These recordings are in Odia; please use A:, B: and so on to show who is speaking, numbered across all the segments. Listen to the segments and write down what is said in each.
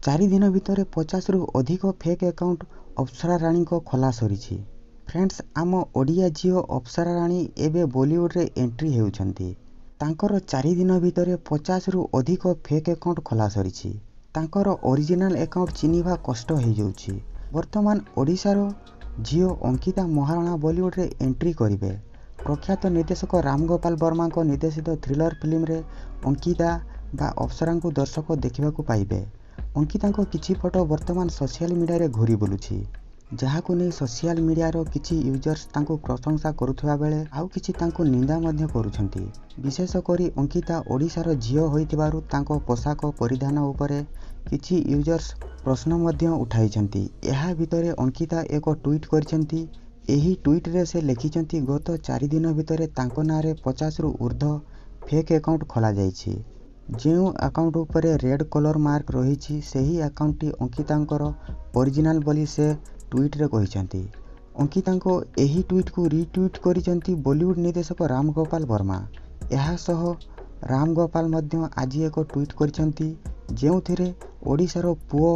A: 4 ଦିନ ଭିତରେ 50ରୁ ଅଧିକ ଫେକ୍ ଆକାଉଣ୍ଟ ଅପ୍ସରା ରାଣୀଙ୍କ ଖୋଲା ସରିଛି। ଫ୍ରେଣ୍ଡସ୍, ଆମ ଓଡ଼ିଆ ଝିଅ ଅପ୍ସରା ରାଣୀ ଏବେ ବଲିଉଡରେ ଏଣ୍ଟ୍ରି ହେଉଛନ୍ତି। ତାଙ୍କର 4 ଦିନ ଭିତରେ 50ରୁ ଅଧିକ ଫେକ୍ ଆକାଉଣ୍ଟ ଖୋଲା ସରିଛି। ତାଙ୍କର ଅରିଜିନାଲ ଆକାଉଣ୍ଟ ଚିହ୍ନିବା କଷ୍ଟ ହୋଇଯାଉଛି। ବର୍ତ୍ତମାନ ଓଡ଼ିଶାର ଝିଅ ଅଙ୍କିତା ମହାରଣା ବଲିଉଡରେ ଏଣ୍ଟ୍ରି କରିବେ। ପ୍ରଖ୍ୟାତ ନିର୍ଦ୍ଦେଶକ ରାମଗୋପାଳ ବର୍ମାଙ୍କ ନିର୍ଦ୍ଦେଶିତ ଥ୍ରିଲର ଫିଲ୍ମରେ ଅଙ୍କିତା ବା ଅପ୍ସରାଙ୍କୁ ଦର୍ଶକ ଦେଖିବାକୁ ପାଇବେ। ଅଙ୍କିତାଙ୍କ କିଛି ଫଟୋ ବର୍ତ୍ତମାନ ସୋସିଆଲ ମିଡିଆରେ ଘୁରି ବୁଲୁଛି, ଯାହାକୁ ନେଇ ସୋସିଆଲ ମିଡିଆର କିଛି ୟୁଜର୍ସ ତାଙ୍କୁ ପ୍ରଶଂସା କରୁଥିବା ବେଳେ ଆଉ କିଛି ତାଙ୍କୁ ନିନ୍ଦା ମଧ୍ୟ କରୁଛନ୍ତି। ବିଶେଷ କରି ଅଙ୍କିତା ଓଡ଼ିଶାର ଝିଅ ହୋଇଥିବାରୁ ତାଙ୍କ ପୋଷାକ ପରିଧାନ ଉପରେ କିଛି ୟୁଜର୍ସ ପ୍ରଶ୍ନ ମଧ୍ୟ ଉଠାଇଛନ୍ତି। ଏହା ଭିତରେ ଅଙ୍କିତା ଏକ ଟ୍ୱିଟ୍ କରିଛନ୍ତି। ଏହି ଟ୍ୱିଟ୍ରେ ସେ ଲେଖିଛନ୍ତି, ଗତ 4 ଦିନ ଭିତରେ ତାଙ୍କ ନାଁରେ 50ରୁ ଉର୍ଦ୍ଧ୍ୱ ଫେକ୍ ଆକାଉଣ୍ଟ ଖୋଲାଯାଇଛି। ଯେଉଁ ଆକାଉଣ୍ଟ ଉପରେ ରେଡ୍ କଲର ମାର୍କ ରହିଛି, ସେହି ଆକାଉଣ୍ଟଟି ଅଙ୍କିତାଙ୍କର ଅରିଜିନାଲ ବୋଲି ସେ ଟ୍ୱିଟ୍ରେ କହିଛନ୍ତି। ଅଙ୍କିତାଙ୍କ ଏହି ଟ୍ୱିଟ୍କୁ ରିଟ୍ୱିଟ୍ କରିଛନ୍ତି ବଲିଉଡ ନିର୍ଦ୍ଦେଶକ ରାମଗୋପାଳ ବର୍ମା। ଏହା ସହ ରାମଗୋପାଳ ମଧ୍ୟ ଆଜି ଏକ ଟ୍ୱିଟ୍ କରିଛନ୍ତି, ଯେଉଁଥିରେ ଓଡ଼ିଶାର ପୁଅ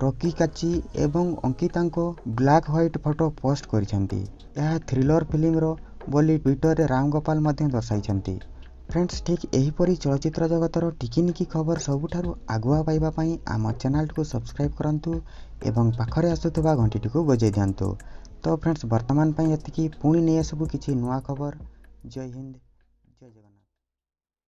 A: ରକି କାଚି ଏବଂ ଅଙ୍କିତାଙ୍କ ବ୍ଲାକ୍ ହ୍ୱାଇଟ୍ ଫଟୋ ପୋଷ୍ଟ କରିଛନ୍ତି। ଏହା ଥ୍ରିଲର ଫିଲ୍ମର ବୋଲି ଟ୍ୱିଟରରେ ରାମଗୋପାଳ ମଧ୍ୟ ଦର୍ଶାଇଛନ୍ତି। ଫ୍ରେଣ୍ଡସ୍, ଠିକ୍ ଏହିପରି ଚଳଚ୍ଚିତ୍ର ଜଗତର ଟିକିନିଖି ଖବର ସବୁଠାରୁ ଆଗୁଆ ପାଇବା ପାଇଁ ଆମ ଚ୍ୟାନେଲଟିକୁ ସବସ୍କ୍ରାଇବ୍ କରନ୍ତୁ ଏବଂ ପାଖରେ ଆସୁଥିବା ଘଣ୍ଟିଟିକୁ ବଜାଇ ଦିଅନ୍ତୁ। ତ ଫ୍ରେଣ୍ଡସ୍, ବର୍ତ୍ତମାନ ପାଇଁ ଏତିକି। ପୁଣି ନେଇ ଆସିବୁ କିଛି ନୂଆ ଖବର। ଜୟ ହିନ୍ଦ, ଜୟ ଜଗନ୍ନାଥ।